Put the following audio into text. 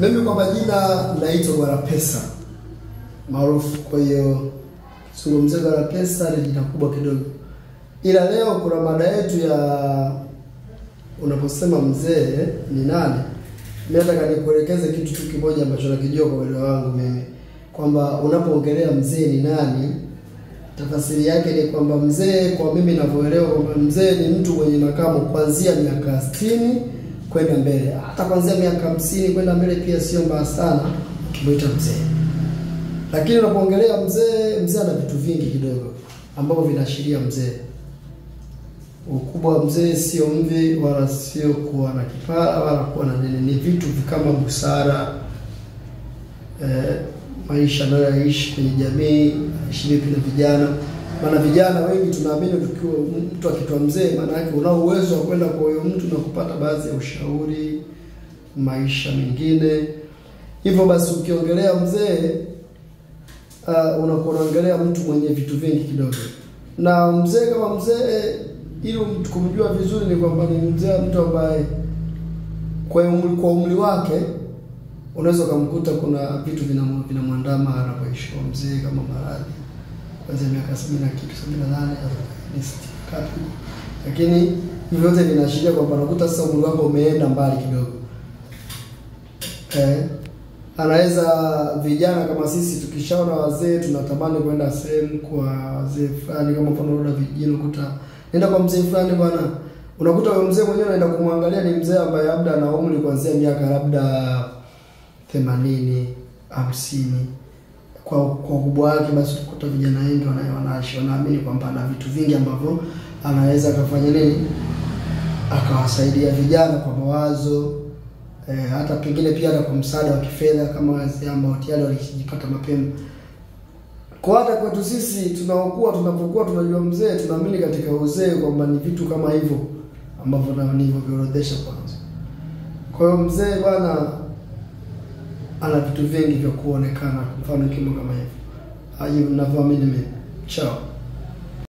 Mimi kwa majina naitwa Bwana Pesa maarufu, kwa hiyo zungumzia Bwana Pesa ni jina kubwa kidogo. Ila leo kuna mada yetu ya unaposema mzee ni nani. Mimi nataka nikuelekeze kitu tu kimoja ambacho nakijua kwa uelewa wangu mimi, kwamba unapoongelea mzee ni nani, tafasiri yake ni kwamba mzee, kwa mimi ninavyoelewa, kwamba mzee ni mtu mwenye makamo kuanzia miaka 60 kwenda mbele. Hata kuanzia miaka 50 kwenda mbele pia sio mbaya sana ukimuita mzee. Lakini unapoongelea mzee, mzee ana vitu vingi kidogo ambavyo vinaashiria mzee. Ukubwa wa mzee sio mvi, wala sio kuwa na kipara, wala kuwa na nini. Ni vitu kama busara, maisha anayoishi kwenye jamii, aishi vipi na vijana. Maana vijana wengi tunaamini tukiwa mtu akitwa mzee, maana yake unao uwezo wa kwenda kwa huyo mtu na kupata baadhi ya ushauri, maisha mengine. Hivyo basi ukiongelea mzee, unakuwa unaongelea mtu mwenye vitu vingi kidogo. Na mzee kama mzee, ili kumjua vizuri ni kwamba ni mzee, mtu ambaye kwa umri wake unaweza kumkuta kuna vitu vinamwandama anapoishi mzee, kama maradhi kuanzia miaka 70 na kitu, 78, 40, 60 kapi. Lakini hivyo vyote vinaashiria kwamba unakuta sasa umri wako umeenda mbali kidogo. Anaweza vijana kama sisi tukishaona wazee tunatamani kwenda sehemu kwa wazee fulani, kama mfano unaona vijijini ukuta nenda kwa mzee fulani bwana, unakuta huyo mzee mwenyewe anaenda kumwangalia ni mzee ambaye labda ana umri kuanzia miaka labda 80, 50. Kwa ukubwa wake basi utakuta vijana wengi wanaamini kwamba ana vitu vingi ambavyo anaweza akafanya nini, akawasaidia vijana kwa mawazo, hata pengine pia hata kwa msaada wa kifedha kama wazee ambao tayari walijipata mapema. Kwa hata kwetu sisi tunaokuwa tunapokuwa tunajua mzee, tunaamini katika uzee kwamba ni vitu kama hivyo ambavyo nilivyoorodhesha kwanza. Kwa hiyo mzee bwana ana vitu vingi vya kuonekana, kwa mfano kimo kama hivyo. Hayo ninavyoamini mimi. Ciao.